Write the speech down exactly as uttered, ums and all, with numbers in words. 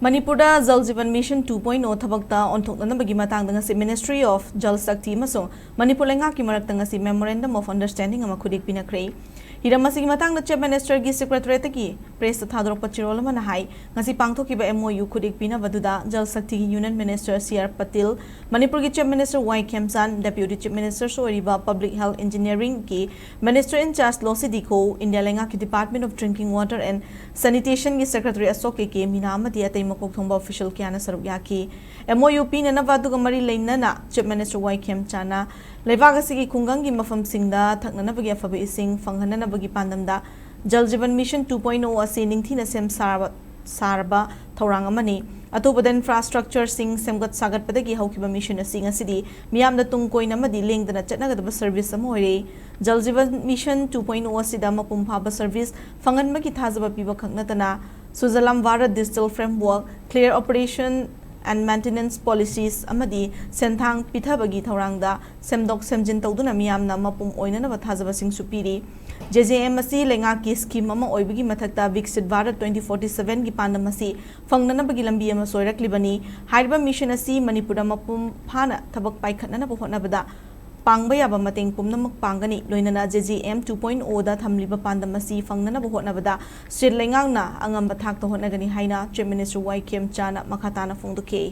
ꯃꯅꯤꯄꯨꯔꯗ ꯖꯜ ꯖꯤꯕꯟ mission two point ꯑꯣ ꯊꯕꯛꯇ ꯑꯣꯟꯊꯣꯛꯅꯅꯕꯒꯤ ꯃꯇꯥꯡꯗ ꯉꯁꯤ Ministry of Jal Shakti ꯑꯃꯁꯨꯡ ꯃꯅꯤꯄꯨꯔ ꯂꯩꯉꯥꯛꯀꯤ ꯃꯔꯛꯇ ꯉꯁꯤ Memorandum of Understanding ꯑꯃ ꯈꯨꯠꯏꯛ ꯄꯤꯅꯈ꯭ꯔꯦ꯫ ꯍꯤꯔꯝ ꯑꯁꯤꯒꯤ ꯃꯇꯥꯡꯗ Chief Ministerꯒꯤ Secretariatꯇꯒꯤ pressꯇ ꯊꯥꯗꯣꯔꯛꯄ ꯆꯦꯔꯣꯜ ꯑꯃꯅ ꯍꯥꯏ, ꯉꯁꯤ ꯄꯥꯡꯊꯣꯛꯈꯤꯕ M O U ꯈꯨꯠꯏꯛ ꯄꯤꯅꯕꯗꯨꯗ ꯖꯜ ꯁꯛꯇꯤꯒꯤ Union Minister C R Patil, ꯃꯅꯤꯄꯨꯔꯒꯤ Chief Minister ꯋꯥꯏ ꯈꯦꯝꯆꯥꯟ, Deputy Chief Ministerꯁꯨ ꯑꯣꯏꯔꯤꯕ Public Health Engineeringꯒꯤ Minister in charge Losii Dikho, India ꯂꯩꯉꯥꯛꯀꯤ Department of Drinking Water and Sanitationꯒꯤ Secretary Ashok K K Meena ꯑꯃꯗꯤ ꯑꯇꯩ ꯃꯀꯣꯛ ꯊꯣꯡꯕ official ꯀꯌꯥꯅ ꯁꯔꯨꯛ ꯌꯥꯈꯤ꯫ M O U ꯄꯤꯅꯅꯕ ꯑꯗꯨꯒ ꯃꯔꯤ ꯂꯩꯅꯅ Chief Minister ꯋꯥꯏ ꯈꯦꯝꯆꯥꯟꯅ ꯂꯩꯕꯥꯛ ꯑꯁꯤꯒꯤ ꯈꯨꯡꯒꯪꯒꯤ ꯃꯐꯝꯁꯤꯡꯗ ꯊꯛꯅꯅꯕꯒꯤ ꯑꯐꯕ ꯏꯁꯤꯡ ꯐꯪꯍꯟꯅꯅꯕꯒꯤ ꯄꯥꯟꯗꯝꯗ ꯖꯜ ꯖꯤꯕꯟ ꯃꯤꯁꯟ ꯇꯨ ꯄꯣꯏꯟ ꯑꯣ ꯑꯁꯤ ꯅꯤꯡꯊꯤꯅ ꯁꯦꯝ ꯁꯥꯔꯕ, ꯁꯥꯔꯕ ꯊꯧꯔꯥꯡ ꯑꯃꯅꯤ꯫ ꯑꯇꯣꯞꯄꯗ infrastructureꯁꯤꯡ ꯁꯦꯝꯒꯠ ꯁꯥꯒꯠꯄꯗꯒꯤ ꯍꯧꯈꯤꯕ ꯃꯤꯁꯟ ꯑꯁꯤ ꯉꯁꯤꯗꯤ ꯃꯤꯌꯥꯝꯗ ꯇꯨꯡ ꯀꯣꯏꯅ ꯑꯃꯗꯤ ꯂꯦꯡꯗꯅ ꯆꯠꯅꯒꯗꯕ service ꯑꯃ ꯑꯣꯏꯔꯦ꯫ ꯖꯜ ꯖꯤꯕꯟ ꯃꯤꯁꯟ ꯇꯨ ꯄꯣꯏꯟ ꯑꯣ ꯑꯁꯤꯗ ꯃꯄꯨꯡ ꯐꯥꯕ service ꯐꯪꯍꯟꯕꯒꯤ ꯊꯥꯖꯕ ꯄꯤꯕ ꯈꯛ ꯅꯠꯇꯅ, ꯁꯨꯖꯂꯥꯝ Bharat Digital Framework, clear operation and maintenance policies ꯑꯃꯗꯤ ꯁꯦꯟꯊꯥꯡ ꯄꯤꯊꯕꯒꯤ ꯊꯧꯔꯥꯡꯗ ꯁꯦꯝꯗꯣꯛ ꯁꯦꯝꯖꯤꯟ ꯇꯧꯗꯨꯅ ꯃꯤꯌꯥꯝꯅ ꯃꯄꯨꯝ ꯑꯣꯏꯅꯅꯕ ꯊꯥꯖꯕꯁꯤꯡꯁꯨ ꯄꯤꯔꯤ꯫ ꯖꯦ ꯖꯦ ꯑꯦꯝ ꯑꯁꯤ ꯂꯩꯉꯥꯛꯀꯤ scheme ꯑꯃ ꯑꯣꯏꯕꯒꯤ ꯃꯊꯛꯇ ꯕꯤꯛꯁꯤꯠ ꯚꯥꯔꯠ twenty forty sevenꯒꯤ ꯄꯥꯟꯗꯝ ꯑꯁꯤ ꯐꯪꯅꯅꯕꯒꯤ ꯂꯝꯕꯤ ꯑꯃꯁꯨ ꯑꯣꯏꯔꯛꯂꯤꯕꯅꯤ꯫ ꯍꯥꯏꯔꯤꯕ ꯃꯤꯁꯟ ꯑꯁꯤ ꯃꯅꯤꯄꯨꯔꯗ ꯃꯄꯨꯡ ꯐꯥꯅ ꯊꯕꯛ ꯄꯥꯏꯈꯠꯅꯅꯕ ꯍꯣꯠꯅꯕꯗ ꯄꯥꯡꯕ ꯌꯥꯕ ꯃꯇꯦꯡ ꯄꯨꯝꯅꯃꯛ ꯄꯥꯡꯒꯅꯤ꯫ ꯂꯣꯏꯅꯅ J J M two point ꯑꯣꯗ ꯊꯝꯂꯤꯕ ꯄꯥꯟꯗꯝ ꯑꯁꯤ ꯐꯪꯅꯅꯕ ꯍꯣꯠꯅꯕꯗ state ꯂꯩꯉꯥꯛꯅ ꯑꯉꯝꯕ ꯊꯥꯛꯇ ꯍꯣꯠꯅꯒꯅꯤ ꯍꯥꯏꯅ Chief Minister ꯋꯥꯏ ꯈꯦꯝꯆꯥꯟꯅ ꯃꯈꯥ ꯇꯥꯅ ꯐꯣꯡꯗꯣꯛꯈꯤ꯫